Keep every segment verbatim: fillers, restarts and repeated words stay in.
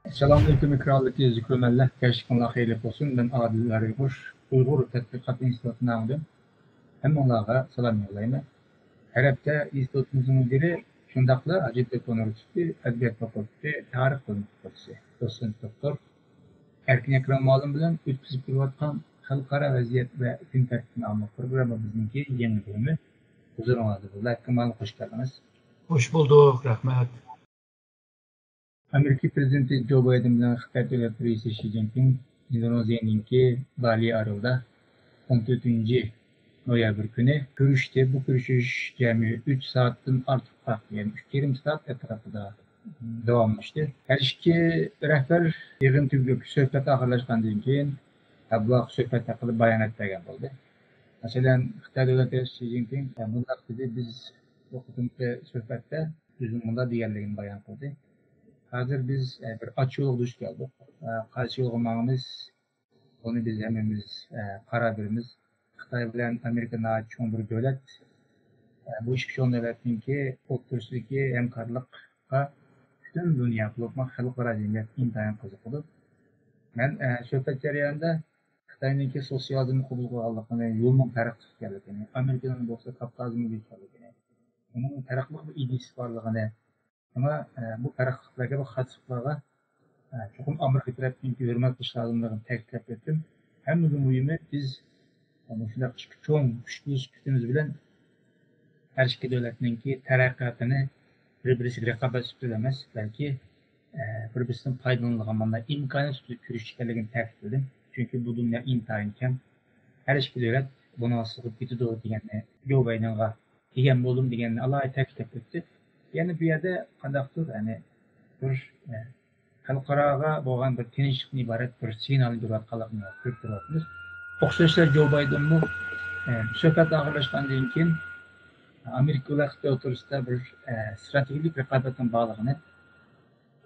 ئەسسالامۇئەلەيكۇم، ئېكراندىكى ئىزدىگۈچىلەر. كەچلىكىڭلار خەيرلىك بولسۇن. مەن ئادىل رەيغۇش، ئۇيغۇر تەتقىقات ئىنستىتۇتىنىڭ ھەممىڭلارغا سالام يوللايمەن. ھەر ھەپتە ئىنستىتۇتىمىزنىڭ مۇدىرى، شۇنداقلا ھاجىتبېك ئۇنىۋېرسىتېتى ئەدەبىيات فاكۇلتېتى تارىخ بۆلۈمى ئوقۇتقۇچىسى، دوتسېنت دوكتور ئەركىن ئەكرەم مۇئەللىم بىلەن ئۆتكۈزۈپ كېلىۋاتقان خەلقئارا ۋەزىيەت ۋە كۈن تەرتىپى ناملىق پروگراممىمىزنىڭكى يېڭى بۆلۈمى ھۇزۇرىڭلاردا بولدى. ئەركىن مۇئەللىم، خوش كەلدىڭىز. خوش بولدۇق، رەھمەت. ئامېرىكا پىرېزىدېنتى جو بايدېن بىلەن خىتاي دۆلەت رەئىسى شى جىنپىڭ ئىندونېزىيەنىڭكى بالى ئارىلىدا ئون تۆتىنچى نويابىر كۈنى كۆرۈشتى. بۇ كۆرۈشۈش جەمئىي ئۈچ سائەتتىن ئارتۇق ۋاقىت، يەنى ئۈچ يېرىم سائەت ئەتراپىدا داۋاملاشتى. ھەر ئىككى رەھبەر يىغىن تۈگۈپ، سۆھبەت ئاخىرلاشقاندىن كېيىن، ئەبلەق سۆھبەت ھەققىدە بايانات بەرگەن بولدى. مەسىلەن، خىتاي دۆلەت رەئىسى شى جىنپىڭ مۇنداق دېدى: بىز بۇ قېتىمقى سۆھبەتتە ئۆزىنىڭ مۇنداق دېگەنلىكىنى بايان قىلدى: ھازىر بىز، ئە، بىر ئاچ يولغا دۇچ كەلدۇق. ئە، قايسى يولغا ماڭىمىز، بۇنى بىز ھەممىمىز، ئە، قارار بېرىمىز. خىتاي بىلەن ئامېرىكا ناھايىتى چوڭ بىر دۆلەت. ئە، بۇ ئىككى چوڭ دۆلەتنىڭكى ئوتتۇرىسىدىكى ھەمكارلىققا پۈتۈن دۇنيا، بولۇپمۇ خەلقئارا جەمئىيەت ئىنتايىن قىزىقىدۇ. مەن، ئە، سۆھبەت جەريانىدا خىتاينىڭكى سوتسىيالىزمنى قوبۇل قىلغانلىقىنى، يولنىڭ تەرەققىي ئىكەنلىكىنى، ئامېرىكىنىڭ بولسا كاپىتالىزمغا ئۆتكەنلىكىنى، ئۇنىڭ تەرەققىي بىر ئىدىيىسى بارلىقىنى، شۇڭا، ئە، بۇ پەرقلىقلارغا، بۇ خاسلىقلارغا، ئە، چوقۇم ئامېرىكا تەرەپتىن ھۆرمەت قىلىش لازىملىقىنى تەكىتلەپ ئۆتتۈم. ھەممىدىن مۇھىمى، بىز مۇشۇنداق ئىككى چوڭ كۈچ بولۇش سۈپىتىمىز بىلەن ھەر ئىككى دۆلەتنىڭكى تەرەققىياتىنى بىر-بىرسىگە رىقابەت سۈپىتىدە ئەمەس، بەلكى، ئە، بىر-بىرسىدىن پايدىلىنىدىغان مانا ئىمكانىيەت سۈپىتىدە كۆرۈش ئىكەنلىكىنى تەكىتلىدىم. چۈنكى بۇ دۇنيا ئىنتايىن كەڭ. ھەر ئىككى دۆلەت بۇنىڭغا سىغىپ كېتىدۇ دېگەننى جو بايدېنغا دېگەن بولدۇم دېگەننى ئالاھىدە تەكىتلەپ ئۆتتى. يەنە بۇ يەردە قانداقتۇر، يەنى بىر، ئە، خەلقئاراغا بولغان بىر تىنچلىقتىن ئىبارەت بىر سىگنالنى بېرىۋاتقانلىقىنى كۆرۈپ تۇرۇۋاتىمىز. ئوخشاشلا جو بايدېنمۇ، ئە، سۆھبەت ئاخىرلاشقاندىن كېيىن ئامېرىكا بىلەن خىتاي ئوتتۇرىسىدا بىر، ئە، ستراتېگىيەلىك رىقابەتنىڭ بارلىقىنى،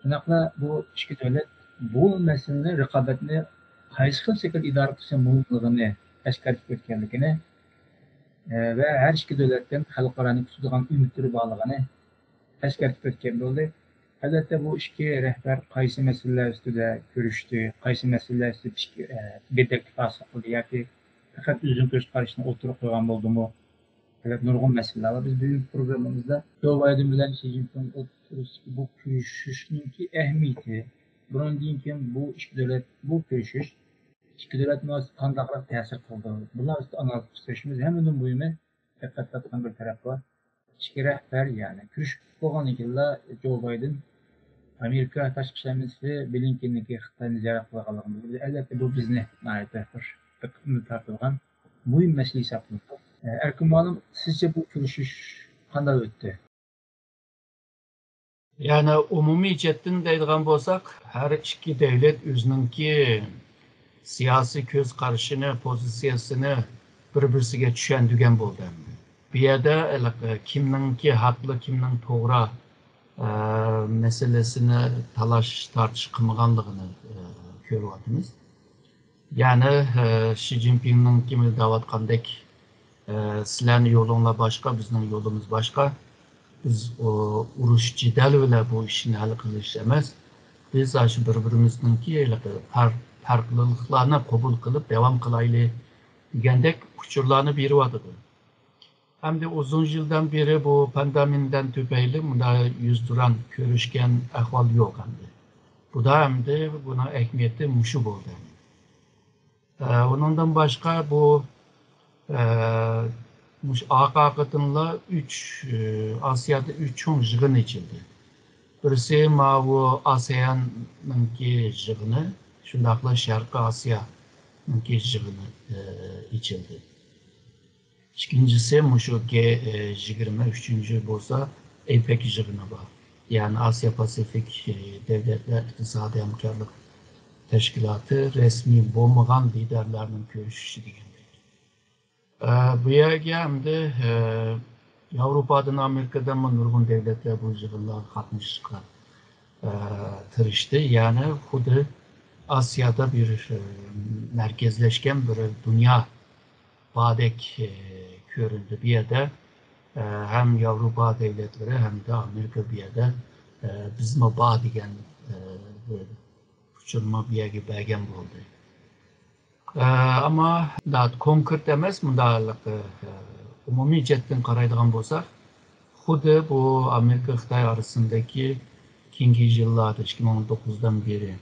شۇنداقلا بۇ ئىككى دۆلەت بۇ مەسىلىنى، رىقابەتنى قايسى خىل شەكىلدە ئىدارە قىلىشى مۇھىملىقىنى ئەسكەرتىپ ئۆتكەنلىكىنى، ئە، ۋە ھەر ئىككى دۆلەتتىن خەلقئارانىڭ كۈتىدىغان ئۈمىدلىرى بارلىقىنى ئەسكەرتىپ ئۆتكەن بولدى. ئەلۋەتتە، بۇ ئىككى رەھبەر قايسى مەسىلىلەر ئۈستىدە كۆرۈشتى، قايسى مەسىلىلەر ئۈستىدە پىكىر، ئە، بىردەكلىك ھاسىل قىلدى ياكى پەقەت ئۆزىنىڭ كۆز قارىشىنى ئوتتۇرىغا قويغان بولدىمۇ؟ پەقەت نۇرغۇن مەسىلىلەر بار. بىز بۈگۈنكى پروگراممىمىزدا جو بايدېن بىلەن شى جىنپىڭ ئوتتۇرىسىدىكى بۇ كۆرۈشۈشنىڭكى ئەھمىيىتى، بۇنىڭدىن كېيىن بۇ ئىككى دۆلەت، بۇ كۆرۈشۈش ئىككى دۆلەت مۇناسىۋىتىگە قانداقراق تەسىر قىلىدۇ، بۇلار ئۈستىدە ئانالىز قىلىپ كۆرۈشىمىز. ھەممىدىن مۇھىمى، دىققەت تارتقان بىر تەرەپ بار. ئىككى رەھبەر، يەنى كۆرۈشۈپ بولغاندىن كېيىنلا جو بايدېن ئامېرىكا تاشقى ئىشلار مىنىستىرى بلىنكېننىڭكى خىتاينى زىيارەت قىلىدىغانلىقىنى بىلدۈردى. ئەلۋەتتە، بۇ بىزنى ناھايىتى بىر دىققىتىمىزنى تارتىدىغان مۇھىم مەسىلە ھېسابلىنىدۇ. ئەركىن مۇئەللىم، سىزچە بۇ كۆرۈشۈش قانداق ئۆتتى؟ يەنى ئومۇمىي جەھەتتىن دەيدىغان بولساق، ھەر ئىككى دۆلەت ئۆزىنىڭكى سىياسىي كۆز قارىشىنى، پوزىتسىيەسىنى بىر-بىرسىگە چۈشەندۈرگەن بولدى ئەمدى. بۇ يەردە ھېلىقى كىمنىڭكى ھەقلىق، كىمنىڭ توغرا، ئە، مەسىلىسىنى تالاش تارتىش قىلمىغانلىقىنى، ئە، كۆرۈۋاتىمىز. يەنى، ئە، شى جىنپىڭنىڭكى دەۋاتقاندەك، ئە، سىلەرنىڭ يولۇڭلار باشقا، بىزنىڭ يولىمىز باشقا. بىز ئۇ ئۇرۇش جېدەل بىلەن بۇ ئىشنى ھەل قىلىش ئەمەس. بىز ئاشۇ بىر-بىرىمىزنىڭكى ھېلىقى پەر-، پەرقلىقلارنى قوبۇل قىلىپ داۋام قىلايلى دېگەندەك ئۇچۇرلارنى بېرىۋاتىدۇ. ئەمدى ئۇزۇن يىلدىن بېرى بۇ پاندېمىيەدىن تۈپەيلى مۇنداق يۈزتۇرا كۆرۈشكەن ئەھۋال يوق ئەمدى. بۇدا ئەمدى بۇنىڭ ئەھمىيىتى مۇشۇ بولدى. ئە، ئۇنىڭدىن باشقا بۇ، ئە، مۇشۇ ئارقا-ئارقىدىنلا ئۈچ، ئە، ئاسىيادا ئۈچ چوڭ يىغىن ئېچىلدى. بىرسى ماۋۇ ئاسېئاننىڭكى يىغىنى، شۇنداقلا شەرقىي ئاسىيانىڭكى يىغىنى، ئە، ئېچىلدى. ئىككىنچىسى مۇشۇ گې يىگىرمە، ئۈچىنچى بولسا ئېپەك يىغىنى بار. يەنى ئاسىيا پاسىفىك، ئە، دۆلەتلەر ئىقتىسادىي ھەمكارلىق تەشكىلاتى رەسمىي بولمىغان لىدەرلەرنىڭ كۆرۈشۈشى دېگەندەك. ئە، بۇ يەرگە ئەمدى، ئە، ياۋروپادىن، ئامېرىكىدىنمۇ نۇرغۇن دۆلەتلەر بۇ يىغىنلارغا قاتنىشىشقا، ئە، تىرىشتى. يەنى خۇددى ئاسىيادا بىر، ئە، مەركەزلەشكەن بىر دۇنيا باردەك، ئە، كۆرۈندى. بۇ يەردە، ئە، ھەم ياۋروپا دۆلەتلىرى، ھەمدە ئامېرىكا بۇ يەردە، ئە، بىزمۇ بار دېگەن، ئە، بىر ئۇچۇرما بۇ يەرگە بەرگەن بولدى. ئە، ئەمما مۇنداق كونكرېت ئەمەس، مۇنداق، ئە، ئومۇمىي جەھەتتىن قارايدىغان بولساق، خۇددى بۇ ئامېرىكا خىتاي ئارىسىندىكى كېيىنكى يىللاردا، ئىككى مىڭ ئون توققۇزدىن بېرى،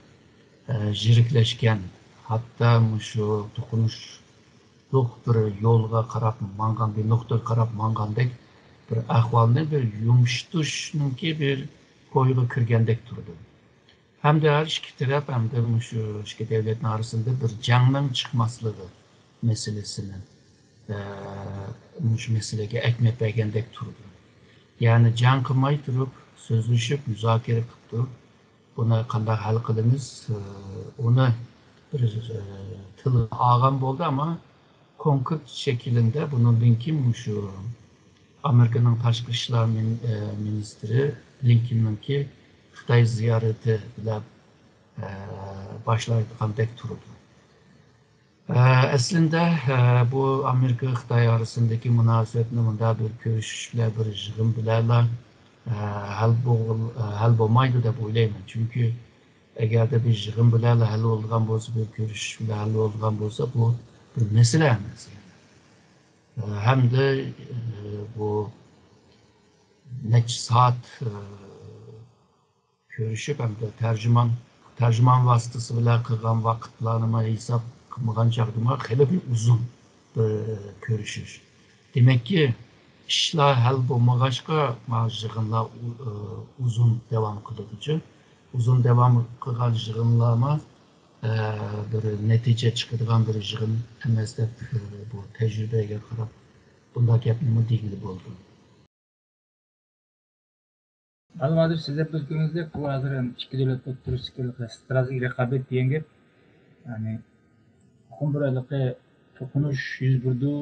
ئە، يىرىكلەشكەن، ھەتتا مۇشۇ توقۇنۇشلۇق بىر يولغا قاراپ ماڭغان، بىر نۇقتىغا قاراپ ماڭغاندەك بىر ئەھۋالنى بىر يۇمشىتىشنىڭكى بىر كويىغا كىرگەندەك تۇرىدۇ. ھەمدە ھەر ئىككى تەرەپ ھەمدە مۇشۇ ئىككى دۆلەتنىڭ ئارىسىدا بىر جەڭنىڭ چىقماسلىقى مەسىلىسىنى، ئە، مۇشۇ مەسىلىگە ئەھمىيەت بەرگەندەك تۇرىدۇ. يەنى جەڭ قىلماي تۇرۇپ، سۆزلىشىپ، مۇزاكىرە قىلىپ تۇرۇپ، بۇنى قانداق ھەل قىلىمىز، ئە، ئۇنى بىر، ئە، تىلغا ئالغان بولدى، ئەمما كونكرېت شەكلىندە بۇنىڭدىن كېيىن مۇشۇ ئامېرىكىنىڭ تاشقى ئىشلار مىن-، ئە، مىنىستىرى بلىنكېننىڭكى خىتاي زىيارىتى بىلەن، ئە، باشلايدىغاندەك تۇرىدۇ. ئە، ئەسلىندە، ئە، بۇ ئامېرىكا خىتاي ئارىسىندىكى مۇناسىۋەتنى مۇنداق بىر كۆرۈشۈش بىلەن، بىر يىغىن بىلەنلا، ئە، ھەل بول-، ئە، ھەل بولمايدۇ دەپ ئويلايمەن. چۈنكى ئەگەردە بىر يىغىن بىلەنلا ھەل بولىدىغان بولسا، بىر كۆرۈشۈش بىلەن ھەل بولىدىغان بولسا، بۇ بىر مەسىلە ئەمەس. ئە، ھەمدە، ئە، بۇ نەچچە سائەت، ئە، كۆرۈشۈپ، ھەمدە تەرجىمان، تەرجىمان ۋاسىتىسى بىلەن قىلغان ۋاقىتلارنىمۇ ھېساب قىلمىغان چاغدىمۇ خېلى بىر ئۇزۇن بىر كۆرۈشۈش. دېمەككى، ئىشلار ھەل بولمىغاچقا، ما يىغىنلار ئۇ-، ئۇزۇن داۋام قىلىدۇچۇ. ئۇزۇن داۋام قىلغان يىغىنلارمۇ، ئە، بىر نەتىجە چىقىدىغان بىر يىغىن ئەمەس دەپ، ئە، بۇ تەجرىبىگە قاراپ بۇنداق گەپنىمۇ دېگىلى بولىدۇ. مەلۇم ھازىر سىز دەپ ئۆتكىنىڭىزدەك، بۇ ھازىر ئىككى دۆلەت ئوتتۇرىسىدىكى ستراتېگىك رىقابەت دېگەن گەپ، يەنى چوقۇم بىر ھېلىقى توقۇنۇش يۈز بېرىدۇ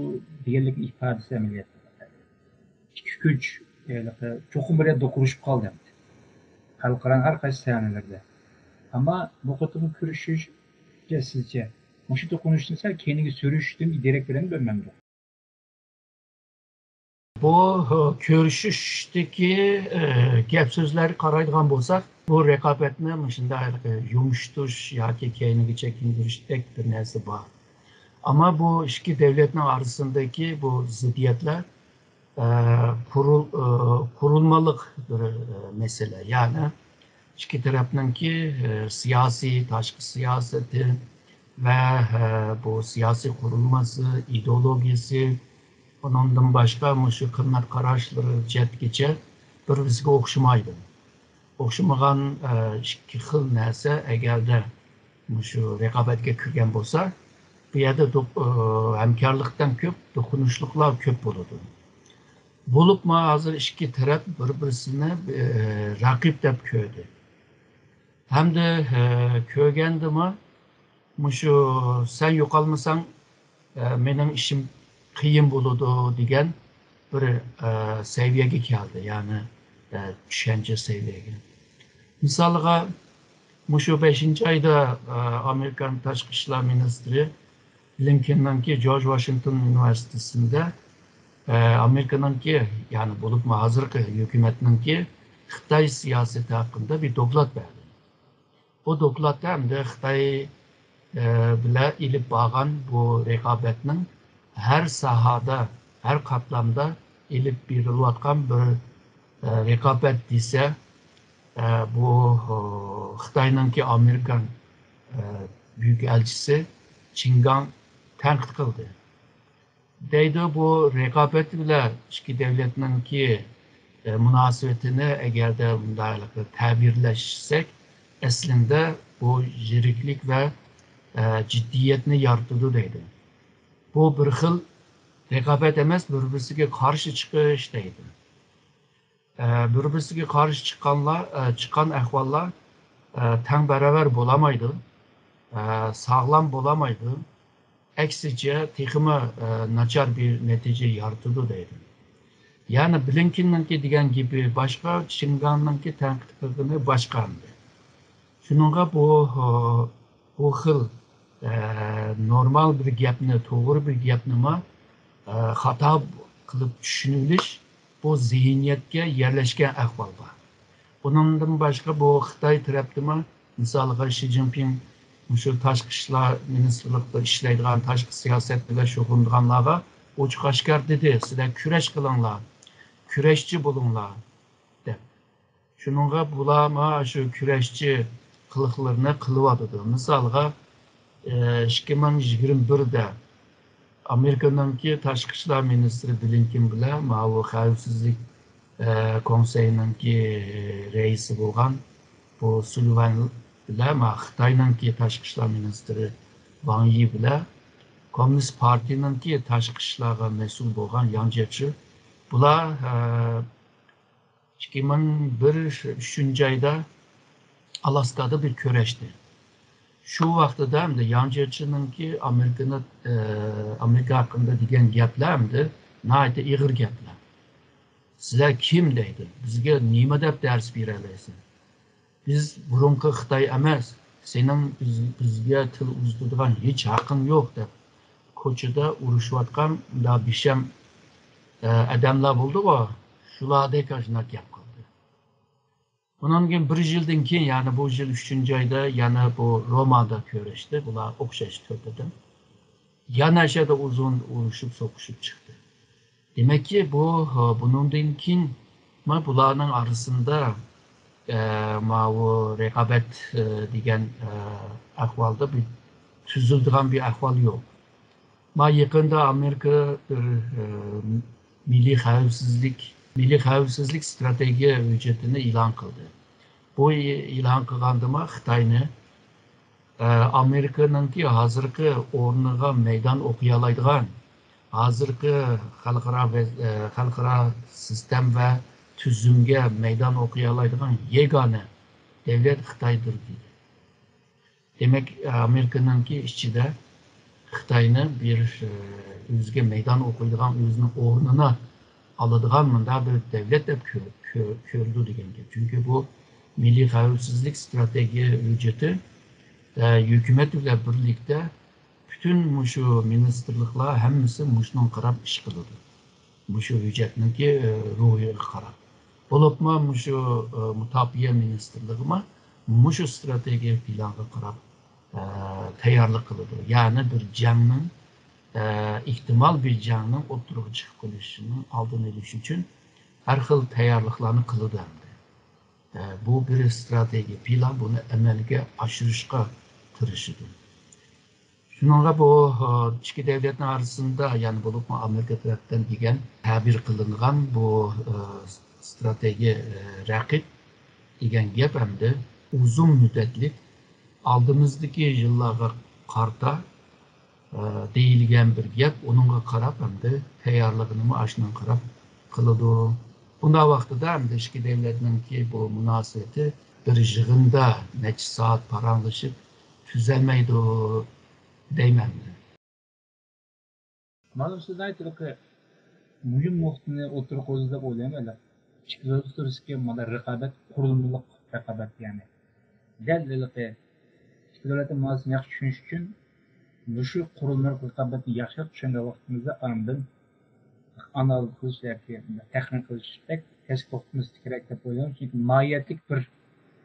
دېگەنلىكنىڭ ئىپادىسى ئەمەلىيەتتە. ئىككى كۈچ ھېلىقى چوقۇم بىر يەردە دوقۇرۇشۇپ قالدى ئەمدى. خەلقئارانىڭ ھەر قايسى ساھەلىرىدە. ئەمما بۇ قېتىمقى كۆرۈشۈشكە سىزچە، مۇشۇ توقۇنۇشتىن سەل كەينىگە سۈرۈشتىن دېرەك بېرەمدۇ، بەرمەمدۇ؟ بۇ كۆرۈشۈشتىكى، ئە، گەپ سۆزلەرگە قارايدىغان بولساق، بۇ رىقابەتنى مۇشۇنداق ھېلىقى يۇمشىتىش ياكى كەينىگە چېكىندۈرۈشتەك بىر نەرسە بار. ئەمما بۇ ئىككى دۆلەتنىڭ ئارىسىندىكى بۇ زىددىيەتلەر، ئە، قۇرۇل-، ئە، قۇرۇلمىلىق بىر، ئە، مەسىلە. يەنى ئىككى تەرەپنىڭكى، ئە، سىياسىي، تاشقى سىياسىتى ۋە، ئە، بۇ سىياسىي قۇرۇلمىسى، ئىدېئولوگىيىسى، ئۇنىڭدىن باشقا مۇشۇ قىممەت قاراشلىرى جەھەتكىچە بىر-بىرسىگە ئوخشىمايدۇ. ئوخشىمىغان، ئە، ئىككى خىل نەرسە ئەگەردە مۇشۇ رىقابەتكە كىرگەن بولسا، بۇ يەردە دوق-، ئە، ھەمكارلىقتىن كۆپ دوقۇنۇشلۇقلار كۆپ بولىدۇ. بولۇپمۇ ھازىر ئىككى تەرەپ بىر-بىرسىنى، ئە، رەقىب دەپ كۆردى. ھەمدە، ئە، كۆرگەندىمۇ مۇشۇ سەن يوقالمىساڭ، ئە، مېنىڭ ئىشىم قىيىن بولىدۇ دېگەن بىر، ئە، سەۋىيەگە كەلدى، يەنى، ئە، چۈشەنچە سەۋىيەگە. مىسالىغا، مۇشۇ بەشىنچى ئايدا، ئە، ئامېرىكانىڭ تاشقى ئىشلار مىنىستىرى بلىنكېننىڭكى جورج ۋاشىنگتون ئۇنىۋېرسىتېتىندا، ئە، ئامېرىكىنىڭكى، يەنى بولۇپمۇ ھازىرقى ھۆكۈمەتنىڭكى خىتاي سىياسىتى ھەققىدە بىر دوكلات بەردى. بۇ دوكلاتتا ئەمدى خىتاي، ئە، بىلەن ئېلىپ بارغان بۇ رىقابەتنىڭ ھەر ساھەدە، ھەر قاتلامدا ئېلىپ بېرىلىۋاتقان بىر، ئە، رىقابەت دېسە، ئە، بۇ، ئە، خىتاينىڭكى ئامېرىكان، ئە، بۈيۈك ئەلچىسى چىن گاڭ تەنقىد قىلدى. دەيدۇ، بۇ رىقابەت بىلەن ئىككى دۆلەتنىڭكى، ئە، مۇناسىۋىتىنى ئەگەردە مۇنداق تەبىرلەشسەك، ئەسلىندە بۇ يىرىكلىك ۋە، ئە، جىددىيەتنى يارىتىدۇ دەيدۇ. بۇ بىر خىل رىقابەت ئەمەس، بىر-بىرسىگە قارشى چىقىش دەيدۇ. ئە، بىر-بىرسىگە قارشى چىققانلار، ئە، چىققان ئەھۋاللار، ئە، تەڭ باراۋەر بولالمايدۇ، ئە، ساغلام بولالمايدۇ. ئەكسىچە، تېخىمۇ، ئە، ناچار بىر نەتىجە يارىتىدۇ دەيدۇ. يەنى بلىنكېننىڭكى دېگەن گېپى باشقا، چىن گاڭنىڭكى تەنقىد قىلغىنى باشقا ئەمدى. شۇنىڭغا بۇ، بۇ خىل، ئە، نورمال بىر گەپنى، توغرا بىر گەپنىمۇ، ئە، خاتا قىلىپ چۈشىنىۋېلىش، بۇ زېھنىيەتكە يەرلەشكەن ئەھۋال بار. ئۇنىڭدىن باشقا بۇ خىتاي تەرەپتىمۇ مىسالغا، شى جىنپىڭ مۇشۇ تاشقى ئىشلار مىنىستىرلىقىدا ئىشلەيدىغان، تاشقى سىياسەت بىلەن شۇغۇللىنىدىغانلارغا ئوچۇق ئاشكارا دېدى، سىلەر كۈرەش قىلىڭلار، كۈرەشچى بولۇڭلار دەپ. شۇنىڭغا بۇلار مانا شۇ كۈرەشچى قىلىقلىرىنى قىلىۋاتىدۇ. مىسالغا، ئىككى مىڭ يىگىرمە بىردە ئامېرىكىنىڭكى تاشقى ئىشلار مىنىستىرى بلىنكېن بىلەن ماۋۇ خەۋپسىزلىك، ئە، كونسېيىنىڭكى رەئىسى بولغان بۇ سۇلىۋان بىلەن، ماۋۇ خىتاينىڭكى تاشقى ئىشلار مىنىستىرى ۋاڭ يى بىلەن كوممۇنىست پارتىيىنىڭكى تاشقى ئىشلارغا مەسئۇل بولغان ياڭ جيېچى، بۇلار، ئە، ئىككى مىڭ بىر ئۈچىنچى ئايدا ئالاسكادا بىر كۆرۈشتى. شۇ ۋاقتىدا ئەمدى ياڭ جيېچىنىڭكى ئامېرىكىنى، ئە، ئامېرىكا ھەققىدە دېگەن گەپلەر ئەمدى ناھايىتى ئېغىر گەپلەر. سىلەر كىم دەيدۇ؟ بىزگە نېمە دەپ دەرس بېرەلەيسەن؟ بىز بۇرۇنقى خىتاي ئەمەس. سېنىڭ بىز، بىزگە تىل ئۇزىتىدىغان ھېچ ھەققىڭ يوق دەپ كوچىدا ئۇرۇشۇۋاتقان مۇنداق بىشەم، ئە، ئادەملەر بولدىغۇ، شۇلاردەك ئاشۇنداق گەپ قىلدى. ئۇنىڭدىن كېيىن بىر يىلدىن كېيىن، يەنى بۇ يىل ئۈچىنچى ئايدا يەنە بۇ رومادا كۆرۈشتى. بۇلار ئوخشاش تۆت ئادەم. يەنە ئاشۇ يەردە ئۇزۇن ئۇرۇشۇپ، سوقۇشۇپ چىقتى. دېمەككى، بۇ، بۇنىڭدىن كېيىن ما بۇلارنىڭ ئارىسىدا، ئە، ماۋۇ رىقابەت، ئە، دېگەن، ئە، ئەھۋالدا بىر تۈزۈلىدىغان بىر ئەھۋال يوق. ما يېقىندا ئامېرىكا بىر، ئە، مىللىي خەۋپسىزلىك، مىللىي خەۋپسىزلىك ئىستراتېگىيە ھۆججىتىنى ئېلان قىلدى. بۇ ئېلان قىلغاندىما خىتاينى، ئە، ئامېرىكىنىڭكى ھازىرقى ئورنىغا مەيدان ئوقۇيالايدىغان، ھازىرقى خەلقئارا ۋەز-، ئە، خەلقئارا سىستېما ۋە تۈزۈمگە مەيدان ئوقۇيالايدىغان يېگانە دۆلەت خىتايدۇر دېدى. دېمەك، ئامېرىكىنىڭكى ئىچىدە خىتاينى بىر، ئۆزىگە مەيدان ئوقۇيدىغان، ئۆزىنىڭ ئورنىنى ئالىدىغان مۇنداق بىر دۆلەت دەپ كۆ-، كۆ-، كۆرىدۇ دېگەن گەپ. چۈنكى بۇ مىللىي خەۋپسىزلىك ئىستراتېگىيە ھۆججىتى، ھۆكۈمەت بىلەن بىرلىكتە پۈتۈن مۇشۇ مىنىستىرلىقلار ھەممىسى مۇشۇنىڭغا قاراپ ئىش قىلىدۇ. مۇشۇ ھۆججەتنىڭكى، ئە، روھىغا قاراپ. بولۇپمۇ مۇشۇ، ئە، مۇداپىئە مىنىستىرلىقىمۇ مۇشۇ ئىستراتېگىيە پىلانغا قاراپ، ئە، تەييارلىق قىلىدۇ. يەنى بىر جەڭنىڭ، ئە، ئېھتىمال بىر جەڭنىڭ ئوتتۇرىغا چىقىپ قېلىشىنىڭ ئالدىنى ئېلىش ئۈچۈن ھەر خىل تەييارلىقلارنى قىلىدۇ ئەمدى. ئە، بۇ بىر ئىستراتېگىيە پىلان، بۇنى ئەمەلگە ئاشۇرۇشقا تىرىشىدۇ. شۇنىڭغا بۇ، ئە، ئىككى دۆلەتنىڭ ئارىسىدا، يەنى بولۇپمۇ ئامېرىكا تەرەپتىن دېگەن تەبىر قىلىنغان بۇ، ئە، ئىستراتېگىيە، ئە، رەقىب دېگەن گەپ ئەمدى ئۇزۇن مۇددەتلىك ئالدىمىزدىكى يىللارغا قارىتا، ئە، دېيىلگەن بىر گەپ، ئۇنىڭغا قاراپ ئەمدى تەييارلىقىنىمۇ ئاشۇنىڭغا قاراپ قىلىدۇ. بۇنداق ۋاقتىدا ئەمدى ئىككى دۆلەتنىڭكى بۇ مۇناسىۋىتى بىر يىغىندا نەچچە سائەت پاراڭلىشىپ تۈزەلمەيدۇ دەيمەن. مانا سىز ئېيتقان مۇھىم نۇقتىنى ئوتتۇرىغا قويدىڭىز دەپ ئويلايمەن. ئىككى دۆلەت ئوتتۇرىسىدىكى مانا رىقابەت، قۇرۇلمىلىق رىقابەت، يەنى دەل ھېلىقى ئىككى دۆلەتنىڭ مۇناسىۋىتىنى ياخشى چۈشىنىش ئۈچۈن مۇشۇ قۇرۇلمىلىق رىقابەتنى ياخشىراق چۈشەنگەن ۋاقتىمىزدا ئاندىن ئانالىز قىلىش ياكى تەھلىل قىلىشتەك تەسكە توختىمىسا كېرەك دەپ ئويلايمەن. چۈنكى ماھىيەتلىك بىر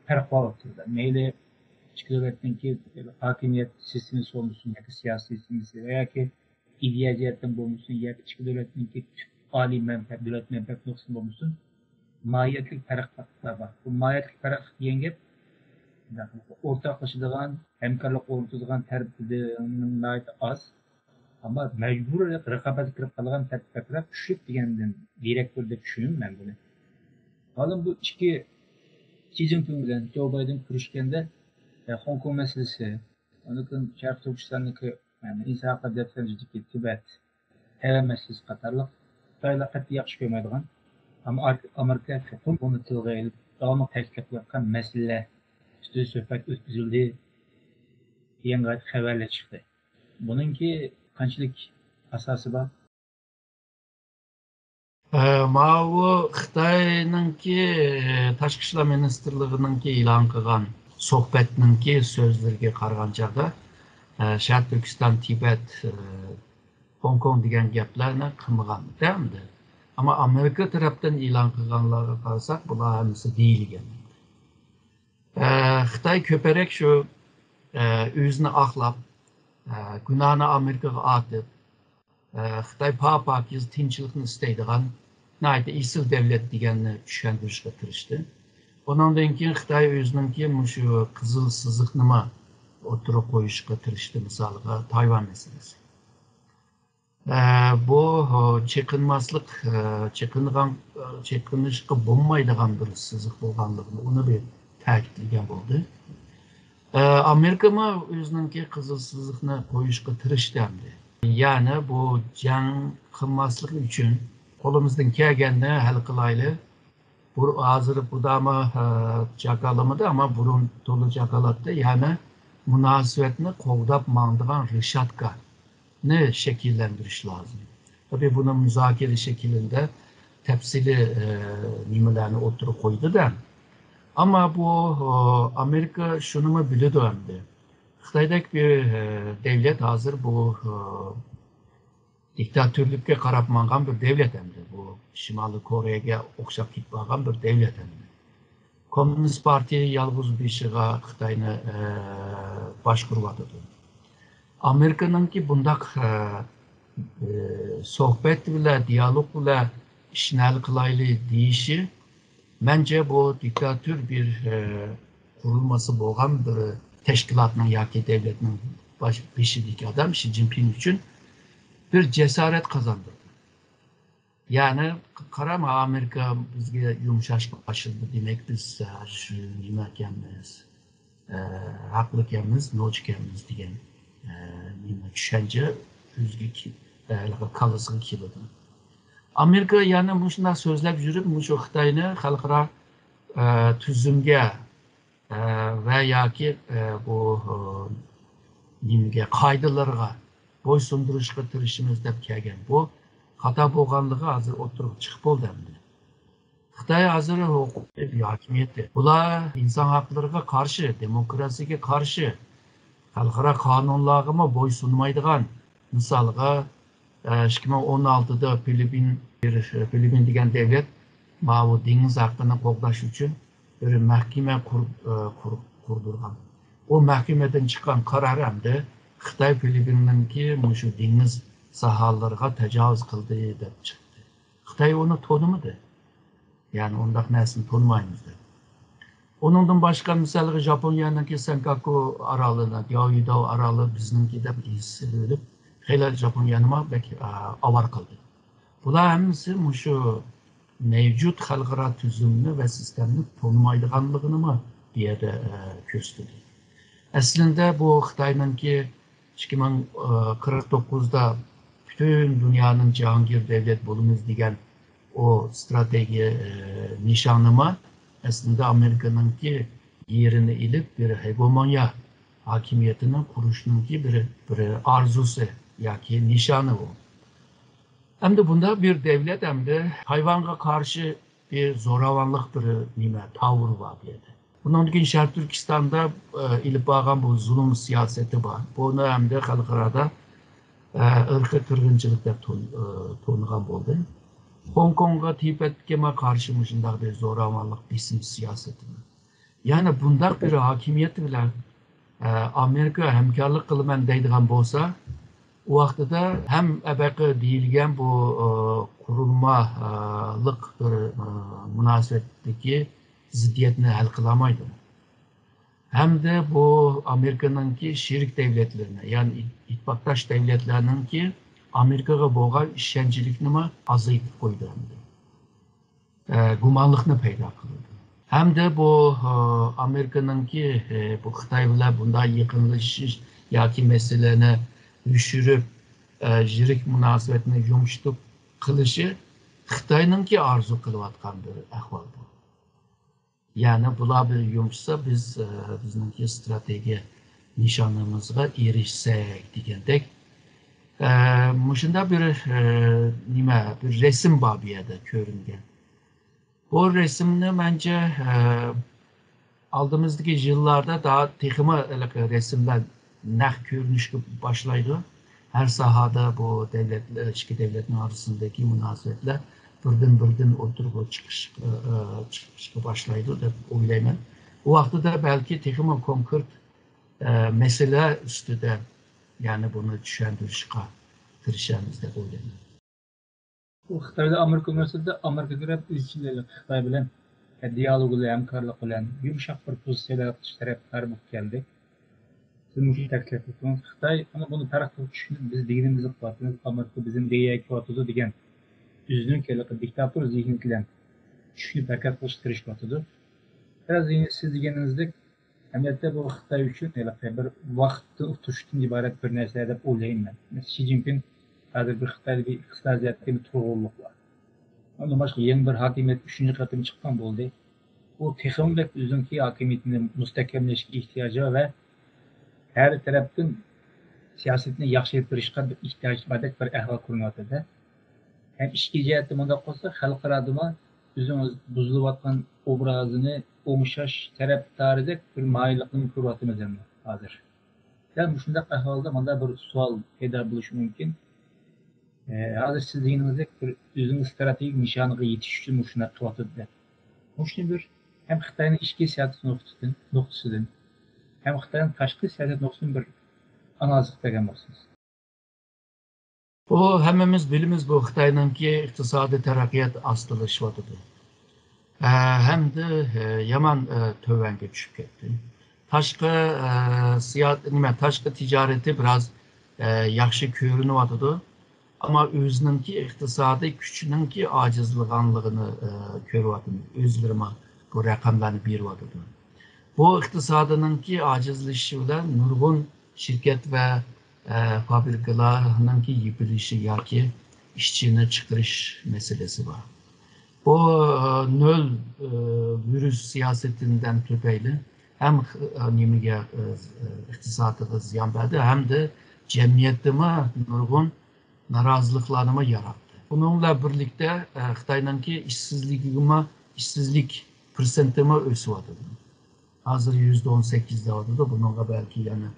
پەرق بار ئوتتۇرىدا. مەيلى ئىككى دۆلەتنىڭكى ھاكىمىيەت سىستېمىسى بولمىسۇن ياكى سىياسىي سىستېمىسى ۋە ياكى ئىدىيە جەھەتتىن بولمىسۇن ياكى ئىككى دۆلەتنىڭكى تۈپ ئالىي مەنپەئەت، دۆلەت مەنپەئەتى نۇقتىسىدىن بولمىسۇن، ماھىيەتلىك پەرقلەر بار. بۇ ماھىيەتلىك پەرق دېگەن گەپ ئورتاقلىشىدىغان، ھەمكارلىق ئورنىتىدىغان تەرىپىدىن ناھايىتى ئاز. ئەمما مەجبۇرىي رىقابەتكە كىرىپ قالغان تەرەپلەر كۈچلۈك دېگەندىن دېرەك بېرىدۇ دەپ چۈشىنىمەن مەن بۇنى. مەلۇم بۇ ئىككى شى جىنپىڭ بىلەن جو بايدېن كۆرۈشكەندە، ئە، خوڭكوڭ مەسىلىسى، ئاندىن كېيىن شەرقىي تۈركىستاندىكى، يەنى ئىنسان ھەقلىرى دەپتەرلىرىدىكى تىبەت، تەيۋەن مەسىلىسى قاتارلىق خىتايلار قەتئىي ياخشى كۆرمەيدىغان، ئەمما ئار-، ئامېرىكا چوقۇم بۇنى تىلغا ئېلىپ، داۋاملىق تەكىتلەپ كېلىۋاتقان مەسىلىلەر ئۈستىدە سۆھبەت ئۆتكۈزۈلدى دېگەن خەۋەرلەر چىقتى. بۇنىڭكى قانچىلىك ئاساسى بار؟ ئە، ماۋۇ خىتاينىڭكى، ئە، تاشقى ئىشلار مىنىستىرلىقىنىڭكى ئېلان قىلغان سۆھبەتنىڭكى سۆزلىرىگە قارىغان چاغدا، ئە، شەرقىي تۈركىستان، تىبەت، ئە، خوڭكوڭ دېگەن گەپلەرنى قىلمىغان ئەمدى. ئەمما ئامېرىكا تەرەپتىن ئېلان قىلغانلارغا قارىساق، بۇلار ھەممىسى دېيىلگەن. ئە، خىتاي كۆپرەك شۇ، ئە، ئۆزىنى ئاقلاپ، ئە، گۇناھنى ئامېرىكىغا ئارتىپ، ئە، خىتاي پا-پاكىز تىنچلىقنى ئىستەيدىغان ناھايىتى ئېسىل دۆلەت دېگەننى چۈشەندۈرۈشكە تىرىشتى. ئۇنىڭدىن كېيىن خىتاي ئۆزىنىڭكى مۇشۇ قىزىل سىزىقنىمۇ ئوتتۇرىغا قويۇشقا تىرىشتى، مىسالغا تايۋان مەسىلىسى. ئە، بۇ، ئە، چېقىنماسلىق، ئە، چېقىنغان، ئە، چېقىنىشقا بولمايدىغان بىر سىزىق بولغانلىقىنى ئۇنى بىر تەكىتلىگەن بولدى. ئە، ئامېرىكىمۇ ئۆزىنىڭكى قىزىل سىزىقنى قويۇشقا تىرىشتى ئەمدى. يەنى بۇ جەڭ قىلماسلىق ئۈچۈن قولىمىزدىن كەلگەننى ھەل قىلايلى. بۇ، ھازىر بۇدامۇ، ئە، جاكارلىمىدى، ئەمما بۇرۇن تولا جاكارلاتتى. يەنى مۇناسىۋەتنى قوغداپ ماڭىدىغان رېشاتكانى شەكىللەندۈرۈش لازىم. تەبىئىي، بۇنى مۇزاكىرە شەكلىدە تەپسىلىي، ئە، نېمىلەرنى ئوتتۇرىغا قويدى-دە. ئەمما بۇ، ئە، ئامېرىكا شۇنىمۇ بىلىدۇ ئەمدى. خىتايدەك بىر، ئە، دەۋلەت ھازىر بۇ، ئە، دىكتاتورلۇققا قاراپ ماڭغان بىر دەۋلەت ئەمدى. بۇ شىمالىي كورېيەگە ئوخشاپ كېتىپ قالغان بىر دەۋلەت ئەمدى. كوممۇنىست پارتىيە يالغۇز بېشىغا خىتاينى، ئە، باشقۇرۇۋاتىدۇ. ئامېرىكىنىڭكى بۇنداق، ئە، ئە، سۆھبەت بىلەن، دىيالوگ بىلەن ئىشنى ھەل قىلايلى دېيىشى، مەنچە، بۇ دىكتاتور بىر، ئە، قۇرۇلمىسى بولغان بىر تەشكىلاتنىڭ ياكى دەۋلەتنىڭ باش-، بېشىدىكى ئادام شى جىنپىڭ ئۈچۈن بىر جاسارەت قازاندۇردى. يەنى، ق-، قارا، ئامېرىكا بىزگە يۇمشاشقا باشلىدى، دېمەك، بىز، ئە، شۇ نېمە ئىكەنمىز، ئە، ھەقلىق ئىكەنمىز، نوچى ئىكەنمىز دېگەن، ئە، نېمە، چۈشەنچە ئۆزىگە كېلىدۇ. ئامېرىكا يەنە مۇشۇنداق سۆزلەپ يۈرۈپ، مۇشۇ خىتاينى خەلقئارا، ئە، تۈزۈمگە، ئە، ۋە ياكى، ئە، بۇ، ئە، نېمىگە، قائىدىلىرىغا بويسۇندۇرۇشقا تىرىشىمىز دەپ كەلگەن. بۇ خاتا بولغانلىقى ھازىر ئوتتۇرىغا چىقىپ بولدى ئەمدى. خىتاي ھازىر ھوقۇق ھاكىمىيىتى. بۇلار ئىنسان ھەقلىرىغا قارشى، دېموكراتىيەگە قارشى، خەلقئارا قانۇنلارغىمۇ بويسۇنمايدىغان. مىسالغا، ئىككى مىڭ ئون ئالتىدا فىلىپپىن، بىر، فىلىپپىن دېگەن دەۋلەت ماۋۇ دېڭىز ھەققىنى قوغداش ئۈچۈن بىر مەھكىمە قۇر-، قۇر-، قۇردۇرغان. ئۇ مەھكىمىدىن چىققان قارار ئەمدى خىتاي فىلىپپىننىڭكى مۇشۇ دېڭىز ساھەلىرىگە تاجاۋۇز قىلدى دەپ چىقتى. خىتاي ئۇنى تونۇمىدى. يەنى ئۇنداق نەرسىنى تونۇمايمىز دەپ. ئۇنىڭدىن باشقا، مىسالغا، ژاپونىيەنىڭكى سەنكاكۇ ئارالىنى، دياۋيىداۋ ئارالى بىزنىڭكى دەپ ھېسابلىۋېلىپ، خېلى ژاپونىيەنىمۇ بەك، ئا، ئاۋارە قىلدى. بۇلار ھەممىسى مۇشۇ مەۋجۇت خەلقئارا تۈزۈمنى ۋە سىستېمىنى تونۇمايدىغانلىقىنىمۇ بۇ يەردە، ئە، كۆرسىتىدۇ. ئەسلىندە بۇ خىتاينىڭكى ئىككى مىڭ قىرىق توققۇزدا پۈتۈن دۇنيانىڭ جاھانگىر دەۋلەت بولىمىز دېگەن ئۇ ئىستراتېگىيە، ئە، نىشانىمۇ ئەسلىدە ئامېرىكىنىڭكى يېرىنى ئېلىپ، بىر ھېگېمونىيە ھاكىمىيىتىنى قۇرۇشنىڭكى بىر، بىر ئارزۇسى ياكى نىشانى ئۇ. ئەمدى بۇنداق بىر دەۋلەت ئەمدى تايۋانغا قارشى بىر زوراۋانلىق بىر نېمە، تاۋۇر بار بۇ يەردە. بۇنىڭدىن كېيىن شەرقىي تۈركىستاندا، ئە، ئېلىپ بارغان بۇ زۇلۇم سىياسىتى بار. بۇنى ئەمدى خەلقئارادا، ئە، ئىرقىي قىرغىنچىلىق دەپ تون-، ئە، تونۇغان بولدى. خوڭكوڭغا، تىبەتكىمۇ قارشى مۇشۇنداق بىر زوراۋانلىق، بېسىم سىياسىتىنى. يەنى بۇنداق بىر ھاكىمىيەت بىلەن، ئە، ئامېرىكا ھەمكارلىق قىلىمەن دەيدىغان بولسا، ئۇ ۋاقتىدا ھەم ئەبەقە دېيىلگەن بۇ، ئە، قۇرۇلمىلىق بىر، ئە، مۇناسىۋەتتىكى زىددىيەتنى ھەل قىلالمايدۇ. ھەمدە بۇ ئامېرىكىنىڭكى شېرىك دەۋلەتلىرىنى، يەنى ئىتتىپاقداش دەۋلەتلەرنىڭكى ئامېرىكىغا بولغان ئىشەنچلىكنىمۇ ئازايتىپ قويدى ھەمدە. ئە، گۇمانلىقنى پەيدا قىلىدۇ. ھەمدە بۇ، ئە، ئامېرىكىنىڭكى، ئە، بۇ خىتاي بىلەن بۇنداق يېقىنلىشىش ياكى مەسىلىنى يوشۇرۇپ، ئە، يىرىك مۇناسىۋەتنى يۇمشىتىپ قىلىشى خىتاينىڭكى ئارزۇ قىلىۋاتقان بىر ئەھۋال بۇ. يەنى بۇلار بىر يۇمشىسا، بىز، ئە، بىزنىڭكى ئىستراتېگىيە نىشانىمىزغا ئېرىشسەك دېگەندەك، ئە، مۇشۇنداق بىر، ئە، نېمە، بىر رەسىم بار بۇ يەردە كۆرۈنگەن. بۇ رەسىمنى مەنچە، ئە، ئالدىمىزدىكى يىللاردا دا تېخىمۇ ھېلىقى رەسىملەر نەق كۆرۈنۈشكە باشلايدۇ. ھەر ساھەدە بۇ دەۋلەتلەر، ئىككى دەۋلەتنىڭ ئارىسىدىكى مۇناسىۋەتلەر بىردىن-بىردىن ئوتتۇرىغا چىقىش، ئە، ئە، چىقىشقا باشلايدۇ دەپ ئويلايمەن. بۇ ۋاقتىدا بەلكى تېخىمۇ كونكرېت، ئە، مەسىلە ئۈستىدە، يەنى بۇنى چۈشەندۈرۈشقە تىرىشىمىز دەپ ئويلايمەن. بۇ خىتايدا ئامېرىكا ئۇنىۋېرسىتېتىدا ئامېرىكا تەرەپ ئىزچىل خىتاي بىلەن دىئالوگ بىلەن، ھەمكارلىق بىلەن يۇمشاق بىر پوزىتسىيە تەرەپدار بولۇپ كەلدى. سىز مۇشۇ تەكلىپ قىلدىڭىز. خىتاي، ئەمما بۇنى پەرق قىلىپ چۈشىنىپ، بىز دېگىنىمىزنى قىلىۋاتىمىز، ئامېرىكا بىزنى دېگەن كېلىۋاتىدۇ دېگەن ئۆزىنىڭ ھېلىقى دىكتاتور زېھنىيىتى بىلەن چۈشنى پەرقەت قىلىشقا تىرىشىۋاتىدۇ. بىراز سىز دېگىنىڭىزدەك، ئەمەلىيەتتە بۇ خىتاي ئۈچۈن ھېلىقى بىر ۋاقىتتىن ئۇتۇشتىن ئىبارەت بىر نەرسە دەپ ئويلايمەن مەن. شى جىنپىڭ ھازىر بىر خىتايدا بىر ئىقتىسادىيەتتە بىر تۇرغۇنلۇق بار. ئۇنىڭدىن باشقا يېڭى بىر ھاكىمىيەت ئۈچىنچى قېتىم چىققان بولدى. ئۇ تېخىمۇ بەك ئۆزىنىڭكى ھاكىمىيىتىنى مۇستەھكەملەشكە ئېھتىياجى بار ۋە ھەر تەرەپتىن سىياسىتىنى ياخشى ئېلىپ بېرىشقا بىر ئېھتىياج باردەك بىر ئەھۋال كۆرۈنۈۋاتىدۇ. ھەم ئىچكى جەھەتتە مۇنداق بولسا، خەلقئارادىمۇ ئۆزىڭىز بۇزۇلۇۋاتقان ئوبرازىنى ئوڭشاش تەرەپدارىدەك بىر مايىللىقنى كۆرۈۋاتىمىز ئەمدى ھازىر. دەل مۇشۇنداق ئەھۋالدا مانا بىر سوئال پەيدا بولۇشى مۇمكىن. ئە، ھازىر سىز دېگىنىڭىزدەك بىر ئۆزىنىڭ ئىستراتېگىك نىشانىغا يېتىش ئۈچۈن مۇشۇنداق قىلىۋاتىدۇ دەپ. مۇشۇنى بىر ھەم خىتاينىڭ ئىچكى سىياسەت نۇقتىسىدىن، نۇقتىسىدىن، ھەم خىتاينىڭ تاشقى سىياسەت نۇقتىسىدىن بىر ئانالىز قىلىپ بەرگەن بولسىڭىز. بۇ ھەممىمىز بىلىمىز، بۇ خىتاينىڭكى ئىقتىسادىي تەرەققىيات ئاستىلىشىۋاتىدۇ. ئە، ھەمدە، ئە، يامان، ئە، تۆۋەنگە چۈشۈپ كەتتى. تاشقى، ئە، سىيا-، نېمە، تاشقى تىجارىتى بىراز، ئە، ياخشى كۆرۈنۈۋاتىدۇ. ئەمما ئۆزىنىڭكى ئىقتىسادىي كۈچىنىڭكى ئاجىزلىغانلىقىنى، ئە، كۆرۈۋاتىمىز. ئۆزلىرىمۇ بۇ رەقەملەرنى بېرىۋاتىدۇ. بۇ ئىقتىسادىنىڭكى ئاجىزلىشىشى بىلەن نۇرغۇن شىركەت ۋە، ئە، فابرىكىلارنىڭكى يېپىلىشى ياكى ئىشچىنى چىقىرىش مەسىلىسى بار. بۇ، ئە، نۆل، ئە، ۋىرۇس سىياسىتىدىن تۈپەيلى ھەم، ئە، نېمىگە، ئە، ئىقتىسادىغا زىيان بەردى، ھەمدە جەمئىيەتتىمۇ نۇرغۇن نارازىلىقلارنىمۇ ياراتتى. بۇنىڭ بىلەن بىرلىكتە، ئە، خىتاينىڭكى ئىشسىزلىكىمۇ، ئىشسىزلىك پىرسەنتىمۇ ئۆسۈۋاتىدۇ. ھازىر يۈزدە ئون سەككىز دەۋاتىدۇ. بۇنىڭغا بەلكى يەنە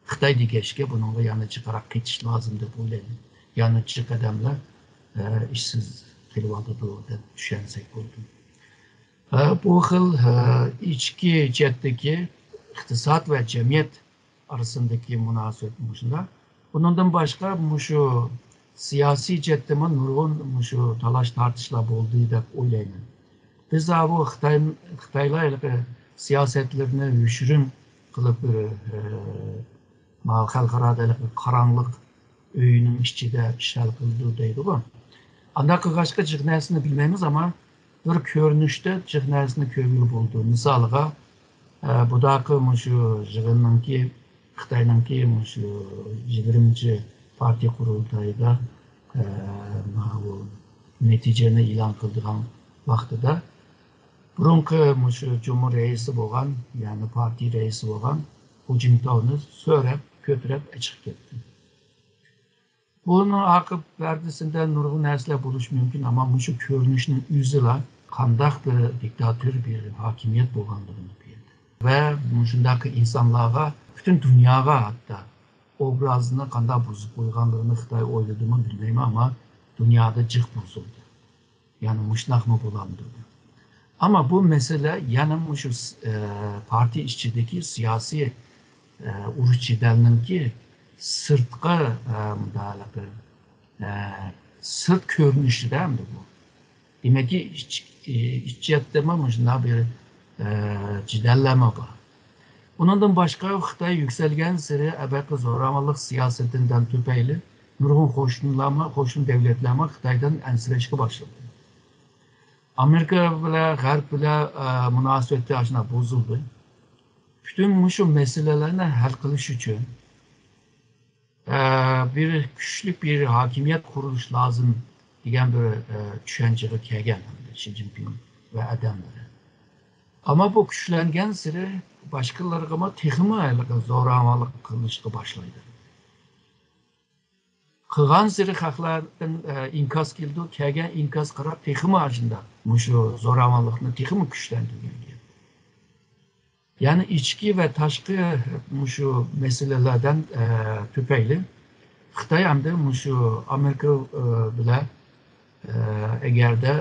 خىتاي دېگەچكە، بۇنىڭغا يەنە جىقراق قېتىش لازىم دەپ ئويلايمەن. يەنە جىق ئادەملەر، ئە، ئىشسىز قېلىۋاتىدۇ دەپ چۈشەنسەك بولىدۇ. ئە، بۇ خىل، ئە، ئىچكى جەھەتتىكى ئىقتىساد ۋە جەمئىيەت ئارىسىندىكى مۇناسىۋەت مۇشۇنداق. بۇنىڭدىن باشقا، مۇشۇ سىياسىي جەھەتتىمۇ نۇرغۇن مۇشۇ تالاش-تارتىشلار بولدى دەپ ئويلايمەن. بىز ھە بۇ خىتاي، خىتايلار ھېلىقى سىياسەتلىرىنى يوشۇرۇن قىلىپ، بىر، ئە، ما خەلقئارادا ھېلىقى قاراڭلىق ئۆينىڭ ئىچىدە ئىش ھەل قىلىدۇ دەيدىغۇ. ئانداق قىلغاچقا جىق نەرسىنى بىلمەيمىز، ئەمما بىر كۆرۈنۈشتە جىق نەرسىنى كۆرگىلى بولىدۇ. مىسالىغا، ئە، بۇداقى مۇشۇ يىغىننىڭكى، خىتاينىڭكى مۇشۇ يىگىرمىنچى پارتىيە قۇرۇلتايىدا، ئە، ماۋۇ نەتىجىنى ئېلان قىلىدىغان ۋاقتىدا، بۇرۇنقى مۇشۇ جۇمھۇر رەئىسى بولغان، يەنى پارتىيە رەئىسى بولغان خۇ جىنتاۋنى سۆرەپ، كۆتۈرۈپ ئېچىقىپ كەتتى. بۇنىڭ ئاقىۋەتىدە نۇرغۇن نەرسىلەر بولۇشى مۇمكىن، ئەمما مۇشۇ كۆرۈنۈشنىڭ ئۆزىلا قانداق بىر دىكتاتور، بىر ھاكىمىيەت بولغانلىقىنى بىلدى. ۋە مۇشۇنداق ئىنسانلارغا، پۈتۈن دۇنياغا ھەتتا ئوبرازىنى قانداق بۇزۇپ قويغانلىقىنى خىتاي ئويلىدىمۇ بىلمەيمەن، ئەمما دۇنيادا جىق بۇزۇلدى. يەنى مۇشۇنداقمۇ بولامدۇ دەپ. ئەمما بۇ مەسىلە يەنە مۇشۇ، ئە، پارتىيە ئىچىدىكى سىياسىي، ئە، ئۇرۇش جېدەلنىڭكى سىرتقى، ئە، مۇنداق، ئە، سىرت كۆرۈنۈشىدە ئەمدى بۇ. دېمەككى، ئىچ-، ئى، ئىچ جەھەتتىمۇ مۇشۇنداق بىر، ئە، جېدەللەرمۇ بار. ئۇنىڭدىن باشقا، خىتاي يۈكسەلگەنسېرى ئەبەقى زوراۋانلىق سىياسىتىدىن تۈپەيلى نۇرغۇن قوشنىلارمۇ، قوشنا دۆلەتلەرمۇ خىتايدىن ئەنسىرەشكە باشلىدى. ئامېرىكا بىلەن، غەرب بىلەن، ئە، مۇناسىۋەتلەر ئاشۇنداق بۇزۇلدى. پۈتۈن مۇشۇ مەسىلىلەرنى ھەل قىلىش ئۈچۈن، ئە، بىر كۈچلۈك بىر ھاكىمىيەت قۇرۇش لازىم دېگەن بىر، ئە، چۈشەنچىگە كەلگەن شى جىنپىڭ ۋە ئادەملىرى. ئەمما بۇ كۈچلەنگەنسېرى باشقىلارغىمۇ تېخىمۇ ھېلىقى زوراۋانلىق قىلىشقا باشلايدۇ. قىلغانسېرى خەقلەردىن، ئە، ئىنكاس كېلىدۇ، كەلگەن ئىنكاس قاراپ تېخىمۇ ئاشۇنداق مۇشۇ زوراۋانلىقنى تېخىمۇ كۈچلەندۈرگەن گەپ. يەنى ئىچكى ۋە تاشقى مۇشۇ مەسىلىلەردىن، ئە، تۈپەيلى خىتاي ئەمدى مۇشۇ ئامېرىكا، ئە، بىلەن، ئە، ئەگەردە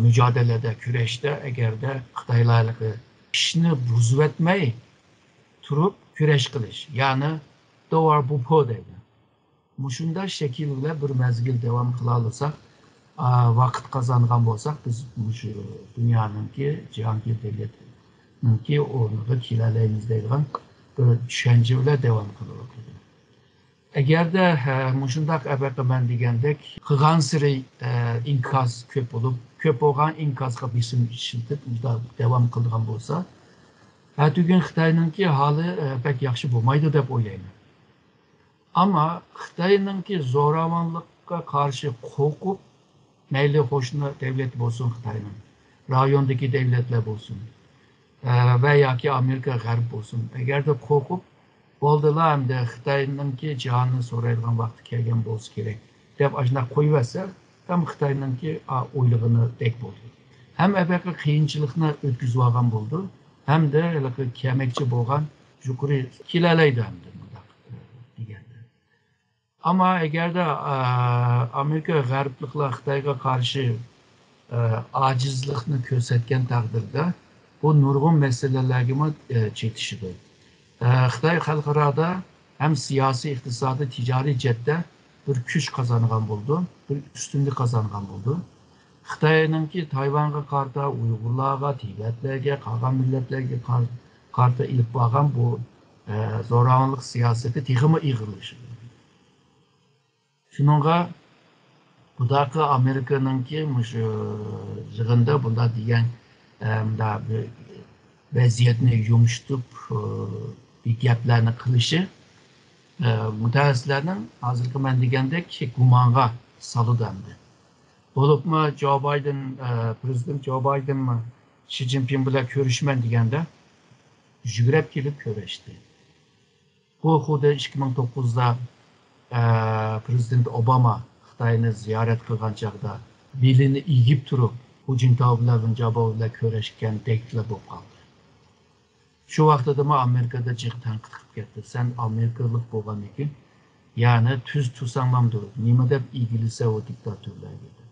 مۇجادىلىدە، كۈرەشتە ئەگەردە خىتايلارنىڭكى ئىشنى بۇزۇۋەتمەي تۇرۇپ كۈرەش قىلىش، يەنى دوۋار بۇپو دەيدۇ. مۇشۇنداق شەكىل بىلەن بىر مەزگىل داۋام قىلالىساق، ۋاقىت قازانغان بولساق، بىز مۇشۇ دۇنيانىڭكى، جاھانگىر دۆلەتنىڭكى ئورنىغا كېلەلەيمىز دەيدىغان بىر چۈشەنچە بىلەن داۋام قىلىۋاتىدۇ. ئەگەردە مۇشۇنداق ئەبەقە مەن دېگەندەك قىلغانسېرى ئىنكاس كۆپ بولۇپ، كۆپ بولغان ئىنكاسقا بېسىم ئىشلىتىپ داۋام قىلىدىغان بولسا، ئەتىگۈن خىتاينىڭكى ھالى بەك ياخشى بولمايدۇ دەپ ئويلايمەن. ئەمما خىتاينىڭكى زوراۋانلىققا قارشى قورقۇپ، مەيلى قوشنا دەۋلەت بولسۇن خىتاينىڭ، رايوندىكى دەۋلەتلەر بولسۇن، ۋە ياكى ئامېرىكا غەرب بولسۇن، ئەگەردە قورقۇپ، بولدىلا ئەمدى خىتاينىڭكى جاھاننى سورايدىغان ۋاقتى كەلگەن بولسا كېرەك دەپ ئاشۇنداق قويۇۋەتسە، ھەم خىتاينىڭكى ئويلىغىنىدەك بولدى. ھەم ئەبەقە قىيىنچىلىقنى ئۆتكۈزۈۋالغان بولىدۇ، ھەمدە ھېلىقى كەلمەكچى بولغان يۇقىرى كېلەلەيدۇ ئەمدى مۇنداق دېگەندە. ئەمما ئەگەردە ئامېرىكا غەربلىكلەر خىتايغا قارشى ئاجىزلىقنى كۆرسەتكەن تەقدىردە، بۇ نۇرغۇن مەسىلىلەرگىمۇ چېتىشىدۇ. خىتاي خەلقئارادا ھەم سىياسىي، ئىقتىسادىي، تىجارىي جەھەتتە بىر كۈچ قازانغان بولىدۇ، بىر ئۈستۈنلۈك قازانغان بولىدۇ. خىتاينىڭكى تايۋانغا قارىتا، ئۇيغۇرلارغا، تىبەتلەرگە، قالغان مىللەتلەرگە قار-، قارىتا ئېلىپ بارغان بۇ زوراۋانلىق سىياسىتى تېخىمۇ ئېغىرلىشىدۇ. شۇنىڭغا بۇداقى ئامېرىكىنىڭكى مۇشۇ يىغىندا بۇنداق دېگەن، ئە، مۇنداق بىر ۋەزىيەتنى يۇمشىتىپ، ئە، بىر گەپلەرنى قىلىشى، ئە، مۇتەخەسسىسلەرنىڭ ھازىرقى مەن دېگەندەك گۇمانغا سالىدۇ ئەمدى. بولۇپمۇ جو بايدېن، ئە، پرېزىدېنت جو بايدېنمۇ شى جىنپىڭ بىلەن كۆرۈشىمەن دېگەندە يۈگرەپ كېلىپ كۆرۈشتى. بۇ خۇددى ئىككى مىڭ توققۇزدا، ئە، پرېزىدېنت ئوباما خىتاينى زىيارەت قىلغان چاغدا بېلىنى ئېگىپ تۇرۇپ، خۇ جىنتاۋ بىلەن، ۋېن جياباۋ بىلەن كۆرۈشكەندەكلا بولۇپ قالدى. شۇ ۋاقتىدىمۇ ئامېرىكىدا جىق تەنقىد قىلىپ كەتتى. سەن ئامېرىكىلىق بولغاندىكىن، يەنى تۈز تۇرساڭ بولمامدۇ؟ نېمە دەپ ئىگىلىسە ئۇ دىكتاتورلارغا دەپ.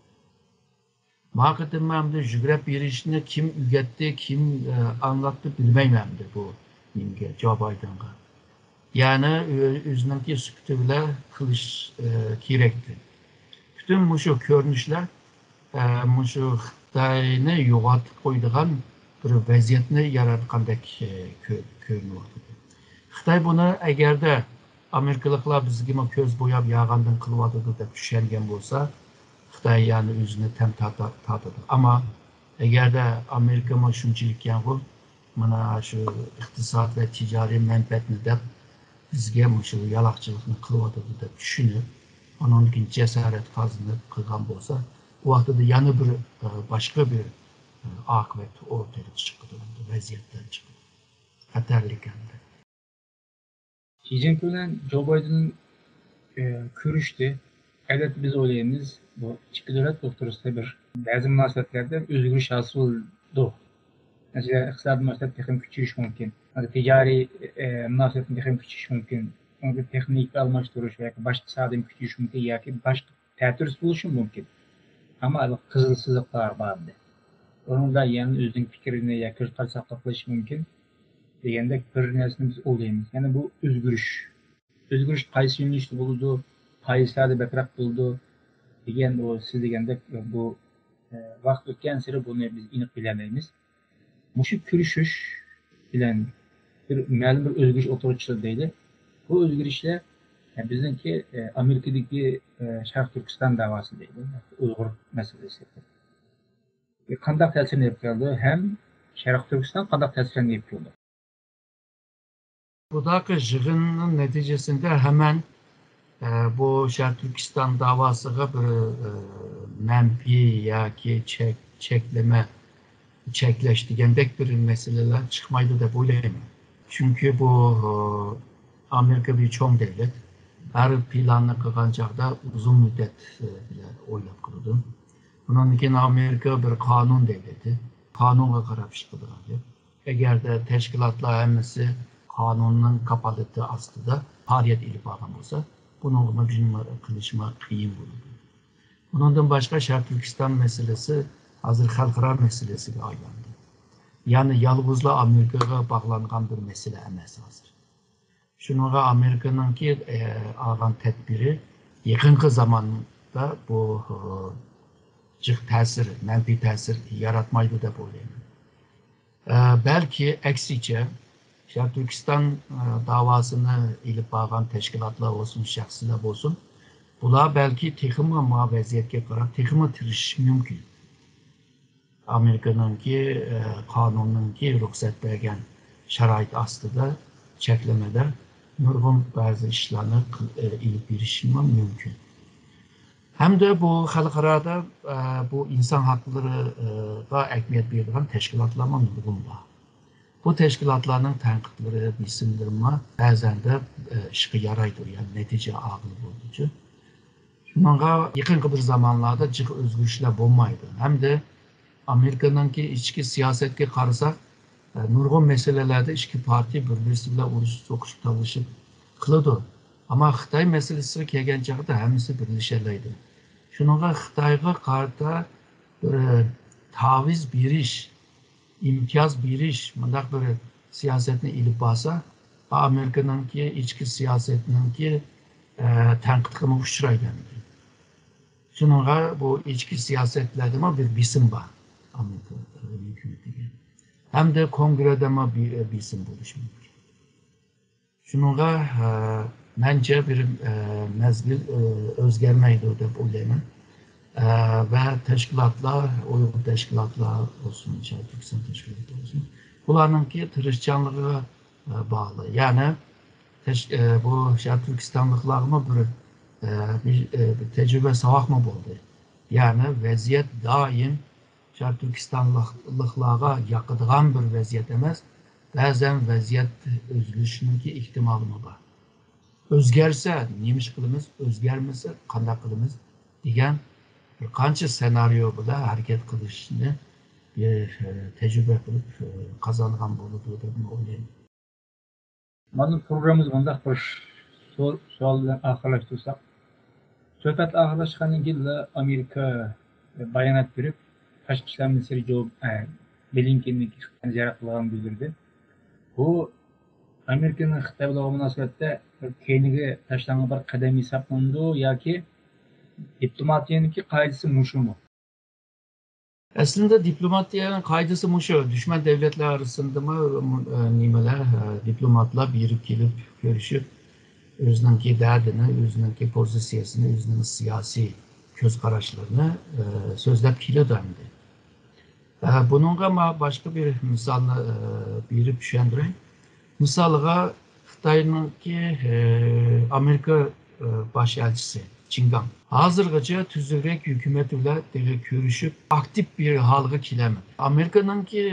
ما قېتىم ئەمدى يۈگرەپ بېرىشنى كىم ئۆگەتتى، كىم، ئە، ئاڭلاتتى بىلمەيمەن ئەمدى بۇ نېمىگە، جو بايدېنغا. يەنى ئۆ-، ئۆزىنىڭكى سۈپىتى بىلەن قىلىش، ئە، كېرەكتى. پۈتۈن مۇشۇ كۆرۈنۈشلەر، ئە، مۇشۇ خىتاينى يوغىنىتىپ قويىدىغان بىر ۋەزىيەتنى ياراتقاندەك، ئە، كۆ-، كۆرۈنۈۋاتىدۇ. خىتاي بۇنى ئەگەردە ئامېرىكىلىقلار بىزگىمۇ كۆز بوياپ يالغاندىن قىلىۋاتىدۇ دەپ چۈشەنگەن بولسا، خىتاي يەنە ئۆزىنى تەم تارتا-، تارتىدۇ. ئەمما ئەگەردە ئامېرىكىمۇ شۇنچىلىككەنغۇ، مانا شۇ ئىقتىساد ۋە تىجارىي مەنپەئەتنى دەپ، بىزگە مۇشۇ يالاقچىلىقنى قىلىۋاتىدۇ دەپ چۈشىنىپ، ئۇنىڭدىن كېيىن جاسارەت قازىنىپ قىلغان بولسا، ئۇ ۋاقتىدا يەنە بىر، ئە، باشقا بىر، ئە، ئاقىۋەت ئوتتۇرىغا چىقىدۇ، ۋەزىيەتلەر چىقىدۇ. خەتەرلىك ئەمدى. شى جىنپىڭ بىلەن جو بايدېن، ئە، كۆرۈشتى. ئادەتتە بىز ئويلايمىز، بۇ ئىككى دۆلەت ئوتتۇرىسىدا بىر بەزى مۇناسىۋەتلەردە ئۆزگىرىش ھاسىل بولىدۇ. مەسىلەن، ئىقتىسادىي مۇناسىۋەت تېخىمۇ كۈچىيىشى مۇمكىن. تىجارىي، ئە، مۇناسىۋەتنى تېخىمۇ كۈچىيىشى مۇمكىن. تېخنىكا ئالماشتۇرۇش ياكى باشقا ساھەدىمۇ كۈچىيىشى مۇمكىن ياكى باشقا تەتۈرىسى بولۇشى مۇمكىن. ئەمما قىزىل سىزىقلار بار ئىدى. ئۇنىڭدا يەنە ئۆزىنىڭ پىكرىنى ياكى كۆز قارىشىنى ساقلاپ قېلىشى مۇمكىن دېگەندەك بىر نەرسىنى بىز ئويلايمىز. يەنى بۇ ئۆزگىرىش. ئۆزگىرىش قايسى يۆنىلىشتە بولىدۇ، قايسىلاردا بەكرەك بولىدۇ دېگەن، ئۇ سىز دېگەندەك بۇ، ئە، ۋاقىت ئۆتكەنسېرى بۇنى بىز ئېنىق بىلەلمەيمىز. مۇشۇ كۆرۈشۈش بىلەن بىر مەلۇم بىر ئۆزگىرىش ئوتتۇرىغا چىقتى دەيلى. بۇ ئۆزگىرىشلەر، ئە، بىزنىڭكى، ئە، ئامېرىكىدىكى، ئە، شەرقىي تۈركىستان داۋاسى دەيلى، ئۇيغۇر مەسىلىسى. قانداق تەسىرنى ئېلىپ كەلدى ھەم شەرقىي تۈركىستان قانداق تەسىرنى ئېلىپ كەلدى؟ بۇداقى يىغىننىڭ نەتىجىسىندە ھەمەن، ئە، بۇ شەرقىي تۈركىستان داۋاسىغا بىر، ئە، مەنپىي ياكى چەك-، چەكلىمە، چەكلەش دېگەندەك بىر مەسىلىلەر چىقمايدۇ دەپ ئويلايمەن. چۈنكى بۇ، ئە، ئامېرىكا بىر چوڭ دۆلەت. ھەر پىلاننى قىلغان چاغدا ئۇزۇن مۇددەت، ئە، بىلەن ئويلاپ قىلىدۇ. ئۇنىڭدىن كېيىن ئامېرىكا بىر قانۇن دۆلىتى. قانۇنغا قاراپ ئىش قىلىدىغان گەپ. ئەگەردە تەشكىلاتلار ھەممىسى قانۇننىڭ كاپالىتى ئاستىدا پائالىيەت ئېلىپ بارغان بولسا، بۇنىڭغىمۇ بىر نېمە قىلىشمۇ قىيىن بولىدۇ. بۇنىڭدىن باشقا، شەرقىي تۈركىستان مەسىلىسى ھازىر خەلقئارا مەسىلىسىگە ئايلاندى. يەنى يالغۇزلا ئامېرىكىغا باغلانغان بىر مەسىلە ئەمەس ھازىر. شۇنىڭغا ئامېرىكىنىڭكى، ئە، ئالغان تەدبىرى يېقىنقى زاماندا بۇ، ئە، جىق تەسىر، مەنپىي تەسىر ياراتمايدۇ دەپ ئويلايمەن. ئە، بەلكى ئەكسىچە، شەرقىي تۈركىستان، ئە، داۋاسىنى ئېلىپ بارغان تەشكىلاتلار بولسۇن، شەخسلەر بولسۇن، بۇلار بەلكى تېخىمۇ ما ۋەزىيەتكە قاراپ تېخىمۇ تىرىشىشى مۇمكىن. ئامېرىكىنىڭكى، ئە، قانۇننىڭكى رۇخسەت بەرگەن شارائىت ئاستىدا، چەكلىمىدە نۇرغۇن بەزى ئىشلارنى قىل-، ئە، ئېلىپ بېرىشىمۇ مۇمكىن. ھەمدە بۇ خەلقئارادا، ئە، بۇ ئىنسان ھەقلىرىغا ئەھمىيەت بېرىدىغان تەشكىلاتلارمۇ نۇرغۇن بار. بۇ تەشكىلاتلارنىڭ تەنقىدلىرى، بېسىملىرىمۇ بەزەندە، ئە، ئىشقا يارايدۇ، يەنى نەتىجە ئالغىلى بولىدۇ. شۇنىڭغا يېقىنقى بىر زامانلاردا جىق ئۆزگىرىشلەر بولمايدۇ. ھەمدە ئامېرىكىنىڭكى ئىچكى سىياسەتكە قارىساق، ئە، نۇرغۇن مەسىلىلەردە ئىككى پارتىيە بىر-بىرسى بىلەن ئۇرۇشۇپ، سوقۇشۇپ، تالىشىپ قىلىدۇ. ئەمما خىتاي مەسىلىسىگە كەلگەن چاغدا ھەممىسى بىرلىشەلەيدۇ. شۇنىڭغا خىتايغا قارىتا بىر تاۋىز بېرىش، ئىمتىياز بېرىش، مۇنداق بىر سىياسەتنى ئېلىپ بارسا، ئامېرىكىنىڭكى ئىچكى سىياسەتنىڭكى، ئە، تەنقىدكىمۇ ئۇچرايدۇ ئەمدى. شۇنىڭغا بۇ ئىچكى سىياسەتلەردىمۇ بىر بېسىم بار ئامېرىكا، ئە، ھۆكۈمىتىگە. ھەمدە كونگرېدىمۇ بى-، بېسىم بولۇشى مۇمكىن. شۇنىڭغا، ئە، مەنچە بىر، ئە، مەزگىل، ئە، ئۆزگەرمەيدۇ دەپ ئويلايمەن. ئە، ۋە تەشكىلاتلار، ئۇيغۇر تەشكىلاتلار بولسۇن، شەرقىي تۈركىستان تەشكىلاتى بولسۇن، بۇلارنىڭكى تىرىشچانلىقىغا، ئە، باغلىق. يەنى تەش-، ئە، بۇ شەرقىي تۈركىستانلىقلارغىمۇ بىر، ئە، بىر، ئە، بىر تەجرىبە ساۋاقمۇ بولدى. يەنى ۋەزىيەت دائىم شەرقىي تۈركىستانلىقلارغا ياقىدىغان بىر ۋەزىيەت ئەمەس، بەزەن ۋەزىيەت ئۆزگىرىشىنىڭكى ئېھتىمالىمۇ بار. ئۆزگەرسە نېمە ئىش قىلىمىز، ئۆزگەرمىسە قانداق قىلىمىز دېگەن بىر قانچە سېنارىيو بىلەن ھەرىكەت قىلىشنى بىر، ئە، تەجرىبە قىلىپ، ئە، قازانغان بولىدۇ دەپ ئويلايمەن. مانا پروگراممىمىز مۇنداق بىر سو-، سوئال بىلەن ئاخىرلاشتۇرساق، سۆھبەت ئاخىرلاشقاندىن كېيىنلا ئامېرىكا بايانات بېرىپ، تاشقى ئىشلار مىنىستىرى جو، ئە، بلىنكېننىڭكى خىتاينى زىيارەت قىلغانلىقىنى بىلدۈردى. بۇ ئامېرىكىنىڭ خىتاي بىلەن بولغان مۇناسىۋەتتە بىر كەينىگە تاشلانغان بىر قەدەم ھېسابلىنىدۇ ياكى دىپلوماتىيەنىڭكى قائىدىسى مۇشۇمۇ؟ ئەسلىندە دىپلوماتىيەنىڭ قائىدىسى مۇشۇ. دۈشمەن دۆلەتلەر ئارىسىندىمۇ، ئە، نېمىلەر، ئە، دىپلوماتلار بېرىپ كېلىپ كۆرۈشۈپ، ئۆزىنىڭكى دەردىنى، ئۆزىنىڭكى پوزىتسىيەسىنى، ئۆزىنىڭ سىياسىي كۆز قاراشلىرىنى، ئە، سۆزلەپ كېلىدۇ ئەمدى. ئە، بۇنىڭغا ما باشقا بىر مىسالنى، ئە، بېرىپ چۈشەندۈرەي. مىسالغا، خىتاينىڭكى، ئە، ئامېرىكا، ئە، باش ئەلچىسى چىڭگاڭ ھازىرغىچە تۈزۈكرەك ھۆكۈمەت بىلەن تېخى كۆرۈشۈپ، ئاكتىپ بىر ھالغا كېلەلمىدى. ئامېرىكىنىڭكى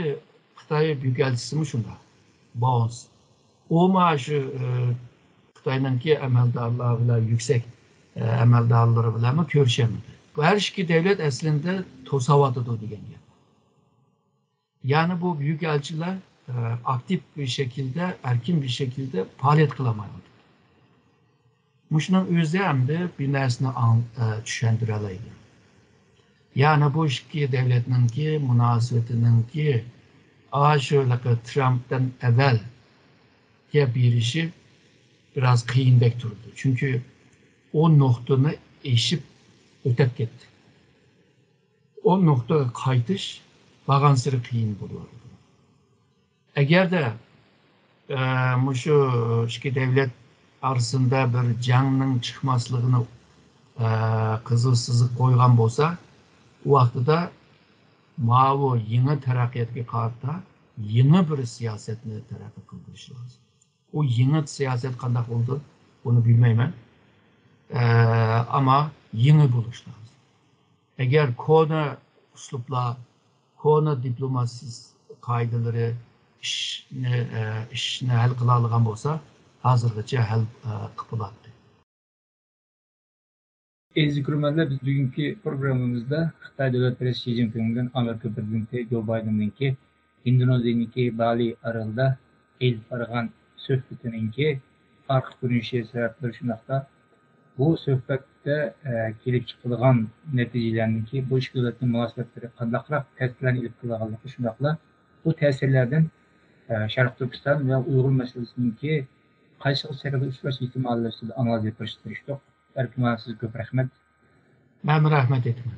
خىتاي بۈيۈك ئەلچىسىمۇ شۇنداق. بونس. ئۇمۇ شۇ، ئە، خىتاينىڭكى ئەمەلدارلار بىلەن، يۈكسەك، ئە، ئەمەلدارلىرى بىلەنمۇ كۆرۈشەلمىدى. بۇ ھەر ئىككى دۆلەت ئەسلىندە توساۋاتىدۇ دېگەن گەپ. يەنى بۇ بۈيۈك ئەلچىلەر، ئە، ئاكتىپ بىر شەكىلدە، ئەركىن بىر شەكىلدە پائالىيەت قىلالمايۋاتىدۇ. مۇشۇنىڭ ئۆزى ئەمدى بىر نەرسىنى ئاڭ-، ئە، چۈشەندۈرەلەيدۇ. يەنى بۇ ئىككى دۆلەتنىڭكى مۇناسىۋىتىنىڭكى ئاشۇ ھېلىقى ترامپتىن ئەۋۋەلگە بېرىشى بىراز قىيىندەك تۇرىدۇ. چۈنكى ئۇ نۇقتىنى ئېشىپ ئۆتۈپ كەتتى. ئۇ نۇقتىغا قايتىش بارغانسېرى قىيىن بولۇۋاتىدۇ. ئەگەردە، ئە، مۇشۇ ئىككى دۆلەت ئارىسىندا بىر جەڭنىڭ چىقماسلىقىنى، ئە، قىزىل سىزىق قويغان بولسا، ئۇ ۋاقتىدا ماۋۇ يېڭى تەرەققىياتقا قارىتا يېڭى بىر سىياسەتنى تەرەققىي قىلدۇرۇش لازىم. ئۇ يېڭى سىياسەت قانداق بولىدۇ، بۇنى بىلمەيمەن. ئە، ئەمما يېڭى بولۇش لازىم. ئەگەر كونا ئۇسلۇبلار، كونا دىپلوماتىيە قائىدىلىرى ئىشنى، ئە، ئىشنى ھەل قىلالىغان بولسا، ھازىرغىچە ھەل، ئە، قىلىپ بولاتتى. ئەزىز كۆرۈرمەنلەر، بىز بۈگۈنكى پروگراممىمىزدا خىتاي دۆلەت رەئىسى شى جىنپىڭ بىلەن ئامېرىكا پىرېزىدېنتى جو بايدېننىڭكى ئىندونېزىيەنىڭكى بالى ئارىلىدا ئېلىپ بارغان سۆھبىتىنىڭكى ئارقا كۆرۈنۈشى، سەۋەبلىرى، شۇنداقلا بۇ سۆھبەتتە، ئە، كېلىپ چىقىدىغان نەتىجىلەرنىڭكى بۇ ئىككى دۆلەتنىڭ مۇناسىۋەتلىرى قانداقراق تەسىرلەرنى ئېلىپ كېلىدىغانلىقى، شۇنداقلا بۇ تەسىرلەردىن، ئە، شەرقىي تۈركىستان ۋە ئۇيغۇر مەسىلىسىنىڭكى قايسىغا سەۋەبى ئۇچراش ئېھتىمالى ئۈستىدە ئانالىز ئېلىپ بېرىشقا تىرىشتۇق. ئەركىن مۇئەللىم، سىزگە كۆپ رەھمەت. مەنمۇ رەھمەت ئېيتىمەن.